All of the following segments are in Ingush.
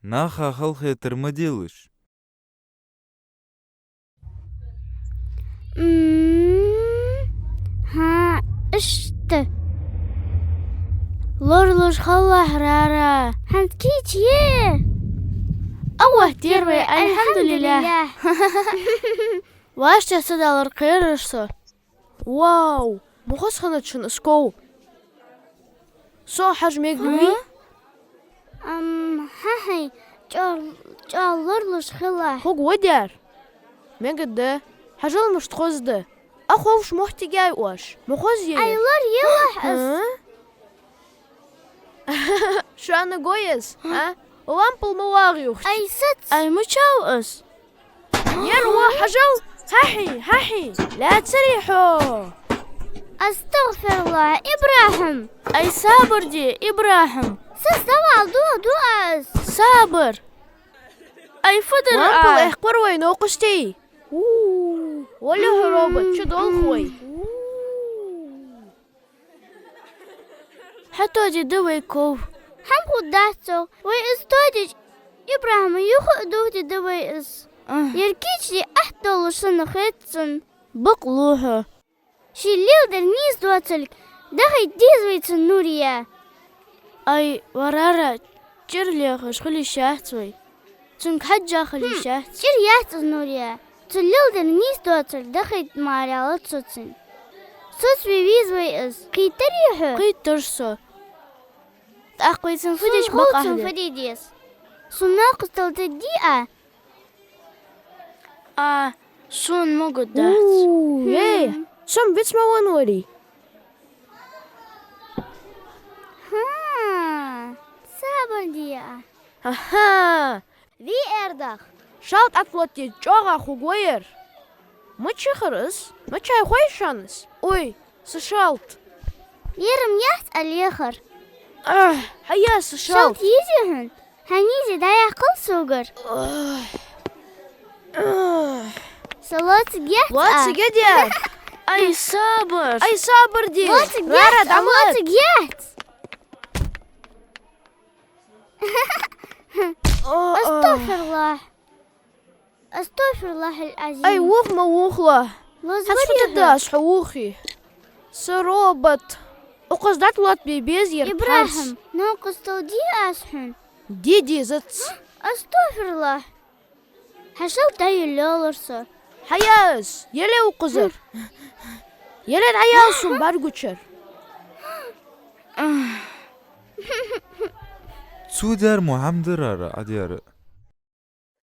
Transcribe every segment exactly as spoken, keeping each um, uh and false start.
Наха халахетар ма делаш. М, хӀа, иштта. Лоралуш хилалахь, Рара. ХӀанз кийчъе. Аллахӏ тера вай, альхьамдулиллахӏ. Ваш ча са далар кхерар со. Вау! Мухас хана чун асков. Со хьажа мегаргвий? Ам, хьахьий, чӀоагӀа, чӀоагӀа лоралуш хилалахь. Хургва дер. Мегаргда. Хьажал, мишта хоза да. А ховш моттиг яй оаш. Ма хоза я. Ай, лорайелахь аз. Хьа? Шоана гой аз, а? Лампал ма вагӀа юхача. Ай, сац. Ай, мичав аз? Ер ва, хьажал, хьахьий, хьахьий, лаьцарий хьо? Астагъфируллахӏ, Ибрахӏим. Ай, сабар де, Ибрахӏим. Са савал ду, ду аз. Сабар. Ай, фу дар а? Лампал эхкъар вай новкъостий. У, вале хьо робот, чу долх вай. Хьатоадергда вай ков. Хьам хургдац цох. Вай из тоадича, Ибрахӏима юха а дохадергда вай из. Ах. Ер кийчде атта долаш санна хет цунна. Бакълув хьо. Ший леладер нийса доацалга дахийта деза вай цунна, Нурия. Ай, ва Рара, чӀир лехаш хила йиш яц вай. Цунга хьежжа хила йиш яц. ЧӀир яц из, Нурия. Цун леладер нийса доацалга дахийта мара аьлар цо цунна. Соцаве веза вай из. Кхийтарий хьо? Кхийттар со. ТӀаккха вай цунна фу де деза? Сона хов цунна фу де деза. Сона новкъостал тедий Ӏа? А, сона могаргдац. У, эй, со-м вицмаван варий. Хм. Хьа, сабар де Ӏа. Аха, вий эрдах. Шалта тӀа лоаттаде чӀоагӀа хургва ер. Мичахьара из? Мичай хой шоана из? Ой, са шалта. Ер-м яц Ӏа лехар. Ах, хьая са шалта. Шалта езий хьона? Хьа низе дӀаяккхал согара. Ах. Ах. Са лоциг яц Ӏа? Лоциг я де. Ай, сабар. Ай, сабар де. Лоциг яц Ӏа, лоциг яц. О, о. Астагфируллах. Астагфируллах аль-азим. Ай, вух ма вухалахь. Лазар хьа яха. Хьо вухий? Са робот. Укхаза дӀатӀалоаттабе беза ер пхьарс. Ибрахим, новкъостал дий аз хьона? Де дезац. Астагфируллах. Хьа шалта дӀаеллалар со. Хьая из, елла укхазара. Елла дӀаяла сона бӀаргагучара. Цу дер мо хӀама дар Рара, Ӏа дера.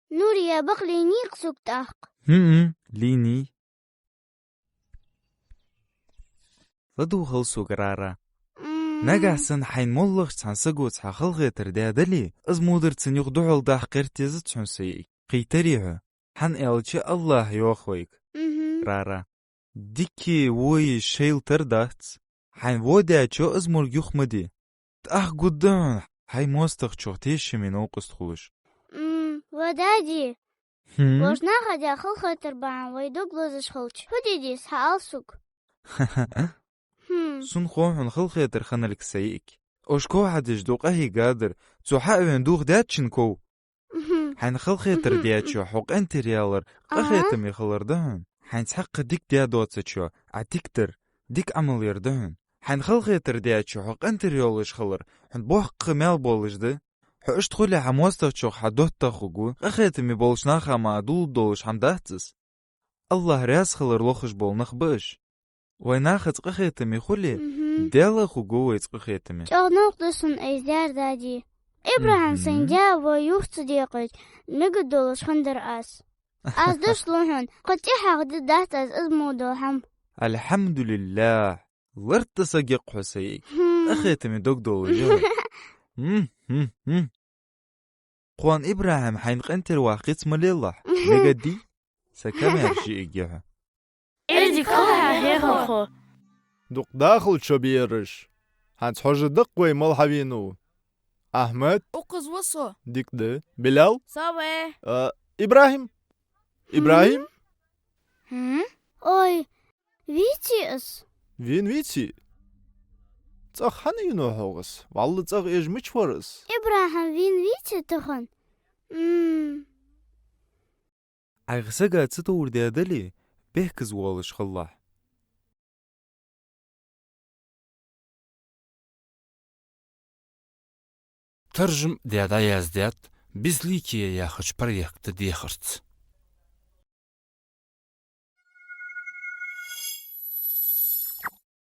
Нурия, бакъ лийннай-кх сога тӀаккха? ХӀм-м, лийннай. ЛадувгӀал сога, Рара. М. Нагахь санна хьайна моллагӀча цхьан саго цхьа халахетар даь дале, из мо дар цунна юха духьал даха гӀертац хьона, са йиӀиг. Кхийтарий хьо? ХӀана аьлча, Аллахӏа йоах вайга. Мгм. Рара. Дика воаш шоайла тара дац. Хьайна во даьчоа из морг юха ма де. ТӀаккха гургда хьона хьай моастагӀчох тешаме новкъост хулаш. М, ва дади. ХӀм? Вож наха даь халахетар бахьан вай дог лозаш хилча, фу де деза, хьаала сога. Ха-ха-ха. ХӀм. Сона хов хьона халахетар хинналга, са йиӀиг. Оаш ков хьадеш ду къахьийгадар, цо хьа а вена дохадаьд шун ков. Мгм. Хьайна халахетар даьчоа хьо къинтӀера ялар къахетаме хилар да хьона. Хьайна цхьаккха дика даь доацачоа Ӏа дика дар, дика Ӏамал яр да хьона. Хьайна халахетар даьчоа хьо къинтӀера йолаш хилар хьона боккха маьл болаш да. Хьо иштта хуле, хьа моастагӀчох хьа доттагӀа хургва, къахетаме болча наха мара дулларгдолаш хӀама дац из. Аллахӏ раьза хилар лохаш бола нах ба уж. Вай нахаца къахетаме хуле, мгм, Даьла а хургва вайца къахетаме. ЧӀоагӀа новкъа да сона из дер, дади. Ибрахим, мгм, сайна даь а вой юха ца декъача, мегаргдолаш хиннадар аз. Аз дош лу хьона, кхы тӀехьагӀа дергдац аз из мо дола хӀама. Альхьамдулиллахӏ, лартӀа саг я-кх хьо, са йиӀиг. Хм. Къахетаме дог долаш я хьо. Хм, хм, хм. Кхоана Ибрахим хьайна къинтӀера ваккха хьаьца ма лелалахь. Мегаргдий? Са камаьрша йиӀиг я хьо. Эрдиг хилва хьа, хьехам хо. Дукха дахалда, шо бераш. ХӀанз хьожаргда-кх вай, мала хьавенав. Ахьмад? Укхаза ва со. Дика да. Билал? Со ва. А, Ибрахим? Ибрахим? Хм? Ой, вийций из? Вийна вийций? ЦӀагӀа хӀана вийнав хьогӀ из? Валлахӏи, цӀагӀа эжа мича вар из? Ибрахим, вийна вийций тахан? М. Ӏайха сага цатовр даь дале, бехказа воалаш хилалахь. Таржам даь дӀаяздаьд «Безликие» яхача проекта дехарца.